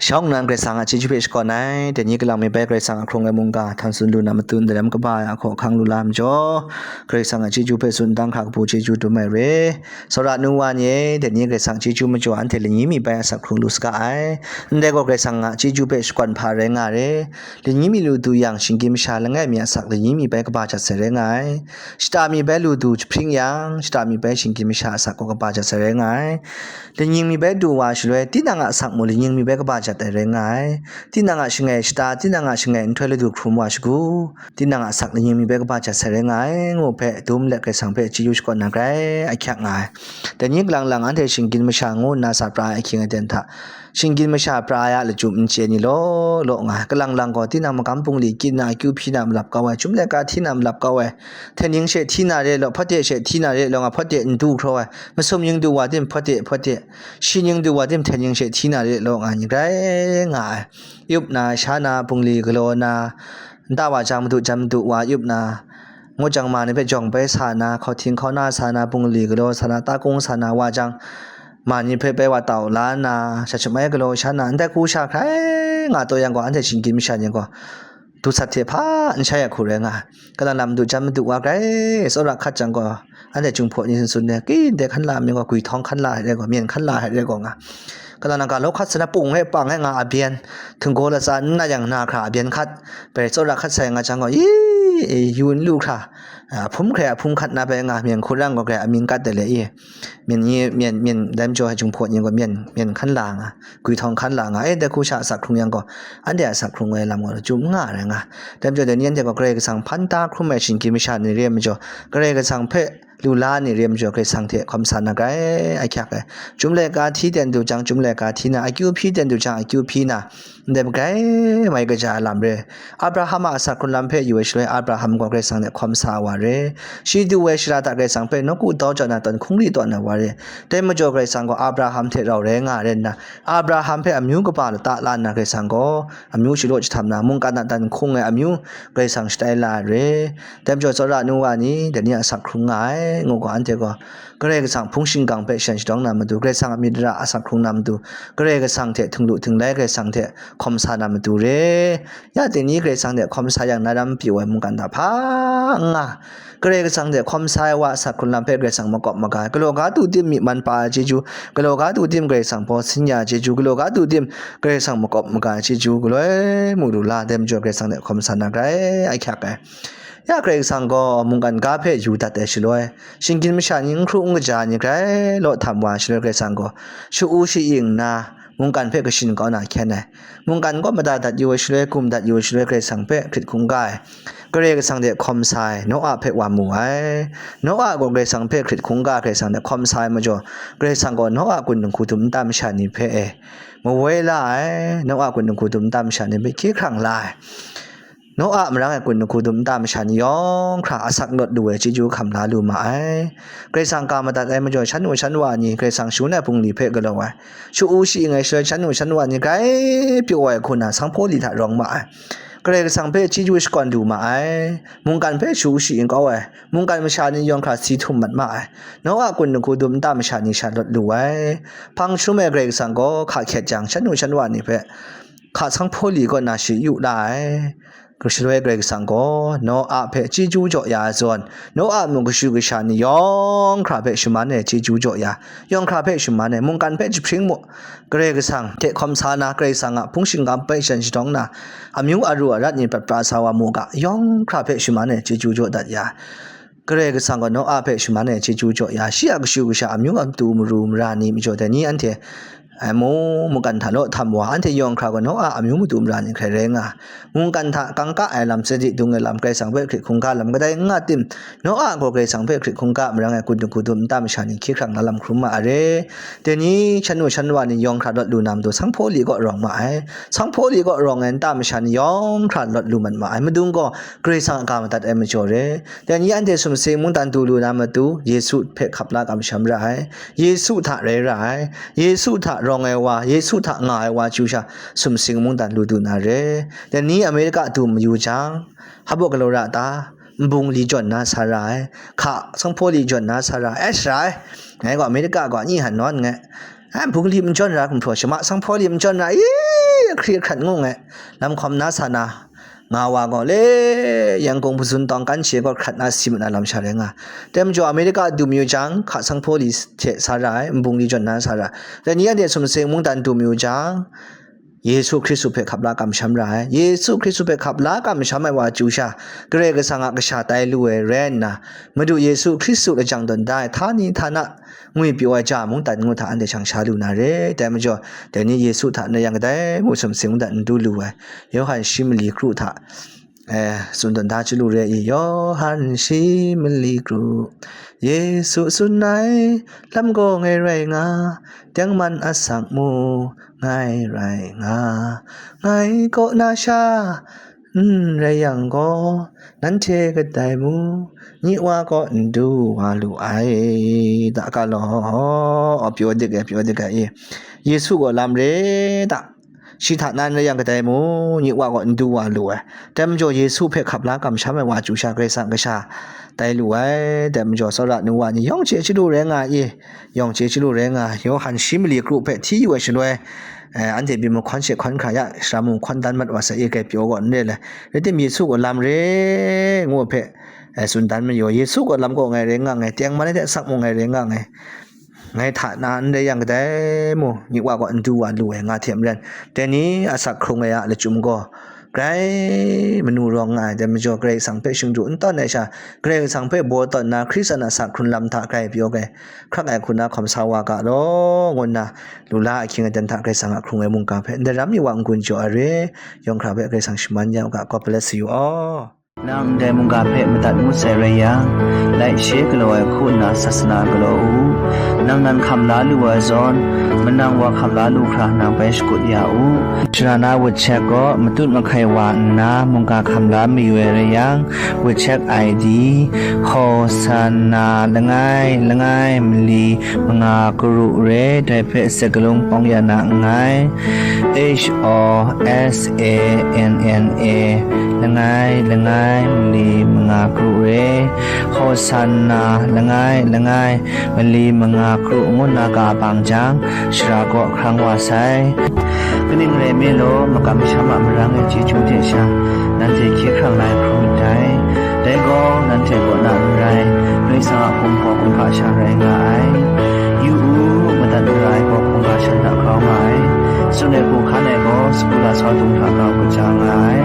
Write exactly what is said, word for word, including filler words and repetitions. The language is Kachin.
Shawng nnan Karai Kasang a chyeju hpe shakawn ai, dai ni kalang mi bai Karai Kasang a hkrung ai mungga htan tsun lu na matu ndai lam kaba ai ahkaw ahkang lu la ai majaw, Karai Kasang a chyeju hpe tsun dang hkra kabu chyeju dum ai re. Tsawra nu wa ni e, dai ni Karai Kasang chyeju majaw anhte lani mi bai asak hkrung lu saga ai. Ndai gaw Karai Kasang a chyeju hpe shakawn hpa rai nga re. Lani mi lu du yang, shinggyim masha langai mi a asak lani mi bai kaba jat sai rai nga ai. Shata mi bai lu du jahpring yang, shata mi bai shinggyim masha a asak gaw kaba jat sai rai nga ai. Lani mi bai du wa shaloi, tinang a asak mung lani mi bai kaba jat ai rai nga ai. Tinang a shangai shata, tinang a shangai nhtoi ladu hkrum wa shagu, tinang a asak lani mi bai kaba jat sai rai nga ai, ngu hpe dum let Karai Kasang hpe chyeju shakawn na grai ahkyak nga ai. Dai ni kalang lang anhte shinggyim masha ngu nna sa pra ai ahkying aten hta, shinggyim masha pra ai a lachyum n chye ni law law nga ai. Kalang lang gaw tinang magam bungli kyin na, akyu hpyi na malap kau ai, chyum laika hti na malap kau ai, hten ning she hti na re law, hpawt de she hti na re law nga, hpawt de n du hkraw ai, masum ning du wa tim hpawt de, hpawt de, shi ning du wa tim hten ning she hti na re law nga ai ni grai nga ai. Yup na, sha na, bungli galaw na, nta wa jang madu jan madu wa yup na, ngut jang ma ni hpe jawng bai sa na, hkauhting hkau na sa na, bungli galaw sa na, takung sa na, wa jang ma ni hpe bai wa tau la na, sha shamai galaw sha na, ndai hku sha hkrai nga taw yang gaw, anhte shinggyim masha ni gaw, du sat hte hpa n shai ai hku rai nga ai. Kalang lang madu jan madu wa grai tsawra hkat jang gaw, anhte Jinghpaw ni tsun tsun ai, ki ndai hkan la mying gaw, gwi htawng hkan la ai rai gaw, myen hkan la ai rai gaw nga. Kalang lang ga law hkat sa na, pung e pang e nga, abyen, htinggaw latsa n na yang na hkra abyen hkat, bai tsawra hkat sai nga jang gaw, i, yu n lu hkra, a, hpum hkrai a hpum hkat na bai nga, myen hku rang gaw grai amying kat de le i. Myen ni, myen, myen, dai majaw Jinghpaw ni gaw myen, myen hkan la nga, gwi htawng hkan la nga, e, dai hku sha asak hkrung yang gaw, anhte asak hkrung ai lam gaw lachyum n nga ai rai nga. Dai majaw dai ni anhte gaw Karai Kasang hpan ta hkrum ai shinggyim masha ni re ai majaw, Karai Kasang hpe lu la ni re ai majaw, Karai Kasang hte hkawm sa na grai ahkyak ai. Chyum laika hti ten du jang, chyum laika hti na, akyu hpyi ten du jang, akyu hpyi na, ndai magrai mai kaja ai lam re. Abraham a asak hkrung lam hpe yu ai shaloi, Abraham gaw Karai Kasang hte hkawm sa wa re. Shi du ai shara hta Karai Kasang hpe nawku dau jaw na tawn hkungri tawn ai wa re. Dai majaw Karai Kasang gaw Abraham hte rau rai nga ai rai nna, Abraham hpe amyu kaba lata la nna Karai Kasang gaw amyu shalaw jahtam na, mungkan a dan hkung ai amyu Karai Kasang shatai la ai re. Dai majaw tsawra nu wa ni, dai ni a asak hkrung nga ai, ngu gaw anhte gaw Karai Kasang hpung shingkang hpe shan shadawng na matu, Karai Kasang a myit ra asak hkrung na matu, Karai Kasang hte htinglu htinglai Karai Kasang hte hkawm sa na matu re. Ya dai ni Karai Kasang hte hkawm sa yang, na ram pyi wa ai mungkan hta hpa n nga. Karai Kasang hte hkawm sa ai wa a asak hkrung lam hpe Karai Kasang makawp maga ai. Galaw ga du tim myi man pa ai chyeju, galaw ga du tim Karai Kasang baw sin ya ai chyeju, galaw ga du tim Karai Kasang makawp maga ai chyeju, galoi mu lu la, dai majaw Karai Kasang hte hkawm sa na grai ahkyak ai. Ya Karai Kasang gaw mungkan ga hpe yu dat ai shaloi, shinggyim masha ni n hkru n kaja ai ni grai law htam wa ai shaloi, Karai Kasang gaw sha-u sha-i nna, mungkan hpe kashin kau na hkyen ai. Mungkan gaw mada dat yu ai shaloi, gum dat yu ai shaloi, Karai Kasang hpe hkrit hkungga ai. Karai Kasang hte hkawm sa ai, Noa hpe wa mu ai. Noa gaw Karai Kasang hpe hkrit hkungga, Karai Kasang hte hkawm sa ai majaw, Karai Kasang gaw Noa kun dinghku dum nta masha ni hpe e, mawoi la ai. Noa kun dinghku dum nta masha ni hpe hkye hkrang la ai. Noa marang e kun dinghku dum nta masha ni yawng hkra asak lawt lu ai chyeju hkam la lu ma ai. Karai Kasang ka madat ai majaw, shan nu shan wa ni Karai Kasang shangun ai bungli hpe galaw ai. Sha-u sha-i ai shaloi, shan nu shan wa ni grai pyaw ai hku na, sanghpaw li hta rawng ma ai. Karai Kasang hpe chyeju shakawn lu ma ai. Mungkan hpe sha-u sha-i kau ai. Mungkan masha ni yawng hkra si htum mat ma ai. Noa kun dinghku dum nta masha ni sha lawt lu ai. Hpang jahtum ai Karai Kasang gaw hka hkyet jang, shan nu shan wa ni hpe hka sanghpaw li kaw na shi yu la ai. Shaloi Karai Kasang gaw Noa hpe chyeju jaw ya ai zawn, Noa mung kashu kasha ni yawng hkra hpe shaman ai chyeju jaw ya, yawng hkra hpe shaman ai, mungkan hpe jahpring mu, Karai Kasang hte hkawm sa na, Karai Kasang a hpung shingkang hpe shan shadawng na, amyu aru arat ni prat pra sa wa mu ga, yawng hkra hpe shaman ai chyeju jaw dat ya. Karai Kasang gaw Noa hpe shaman ai chyeju jaw ya, shi a kashu kasha amyu a matu maru mara ni majaw dai ni anhte, ai mu, mungkan hta law htam wa, anhte yawng hkra gaw Noa amyu matu mara ni hkrai rai nga, mungkan hta kangka ai lam, sadi dung ai lam, Karai Kasang hpe hkrit hkungga lam kadai n nga tim, Noa gaw Karai Kasang hpe hkrit hkungga marang ai kun dinghku dum nta masha ni hkye hkrang la lam hkrum ma ai re. Dai ni shan nu shan wa ni yawng hkra lawt lu na matu, sanghpaw li kaw rawng ma ai. Sanghpaw li kaw rawng ai nta masha ni yawng hkra lawt lu mat ma ai. Madung gaw Karai Kasang a ga madat ai majaw re. Dai ni anhte sumsing mungdan du lu na matu, Yesu hpe hkap la kamsham ra ai. Yesu hta rai ra ai. Yesu hta rawng ai wa, Yesu hta nga ai wa chyu sha, sumsing mungdan lu du na re. Dai ni Amerika du mayu jang, hpabaw galaw ra ta, nbung li jawn na sa ra ai, hka sanghpaw li jawn na sa ra ai, ai sara ai. Ngai gaw Amerika gaw anyi hkan nawn ngai. Ai, nbung li n jawn ra, gumhpraw shama sanghpaw li n jawn ra, i, hkri hkrat ngu ngai, lam hkawm na sa na, nga wa gaw le, Yangon Buzun Tawng Kan she gaw hkrat na si mat na lam sha rai nga. Dai majaw Amerika du mayu jang, hka sanghpaw li hte sa ra ai, nbung li jawn na sa ra ai. Dai ni anhte sumsing mungdan du mayu jang, Yesu Hkristu hpe hkap la kamsham ra ai. Yesu Hkristu hpe hkap la kamsham ai wa chyu sha, Karai Kasang a kasha tai lu ai rai nna, Madu Yesu Hkristu lajang tawn da ai htani htana ngwi pyaw ai ja mungdan ngu hta anhte shang sha lu na re. Dai majaw, dai ni Yesu hta n rai yang kadai mung sumsing mungdan n du lu ai. Yawhan shi mali kru hta, eh, tsun tawn da chyalu re i, Yawhan shi mali kru, Yesu tsun ai lam gaw ngai rai nga, tengman asak mu ngai rai nga, ngai kaw na sha n rai yang gaw, nanhte kadai mung, nye Wa kaw n du wa lu ai, da ga law, pyaw dik e, pyaw dik e, Yesu gaw lam re da, shi hta na n rai yang kadai mung, nye Wa kaw n du wa lu ai. Dai majaw Yesu hpe hkap la kamsham ai wa chyu sha Karai Kasang kasha tai lu ai. Dai majaw tsawra nu wa ni yawng chye chyalu rai nga i, yawng chye chyalu rai nga, Yawhan shi mali kru hpe hti yu ai shaloi, eh, anhte byin mahkawn she hkawn hkra ya, shara mung hkawn dan mat wa sai, e, grai pyaw gaw n re le. Rai tim, Yesu gaw lam re ngu hpe, eh, tsun dan mayu, Yesu gaw lam gaw ngai rai nga ngai, tengman ai hte asak mung ngai rai nga ngai, ngai hta na n rai yang kadai mung, nye Wa gaw n du wa lu ai, nga hte maren, dai ni asak hkrung ai a lachyum gaw grai manu rawng nga ai. Dai majaw Karai Kasang hpe shingdu n tawn ai sha, Karai Kasang hpe baw tawn na Hkristan asak hkrun lam hta grai pyaw ai, hkrak ai hku na hkawm sa wa ga law, ngu nna, lu la ahkying aten hta Karai Kasang a hkrung ai mungga hpe ndai ram mi wa n-gun jaw ai re, yawng hkra hpe Karai Kasang shaman ya u ga. God bless you all. Nang ndai mungga hpe madat ngut sai rai yang, laishe galaw ai hku nna sasana galaw u. Nang nan hkam la lu ai zawn, manang wa hkam la lu hkra nang bai shakut ya u. Sharana WeChat gaw matut mahkai wa nna mungga hkam la mayu ai rai yang, WeChat I D, Hosanna langai langai mali manga kru re, dai hpe sakalung pawng ya na nngai. H O S A N N A langai langai mali manga kru re, Hosanna langai langai mali manga kru ngu nna ga bang jang, shara kaw hkrang wa sai. Kaning rai nme law, makam masham a marang e chyeju hte sha, nanhte hkye hkrang lai hkrum ndai. Dai gaw, nanhte kaw na n rai, Karai Kasang a hkum gaw kumhpa sha rai nga ai. Yu u, madat mara ai gaw hkungga shan hta grau nga ai. Tsun ai hku hkan ai gaw, sagu lasau dung hta grau kaja nga ai.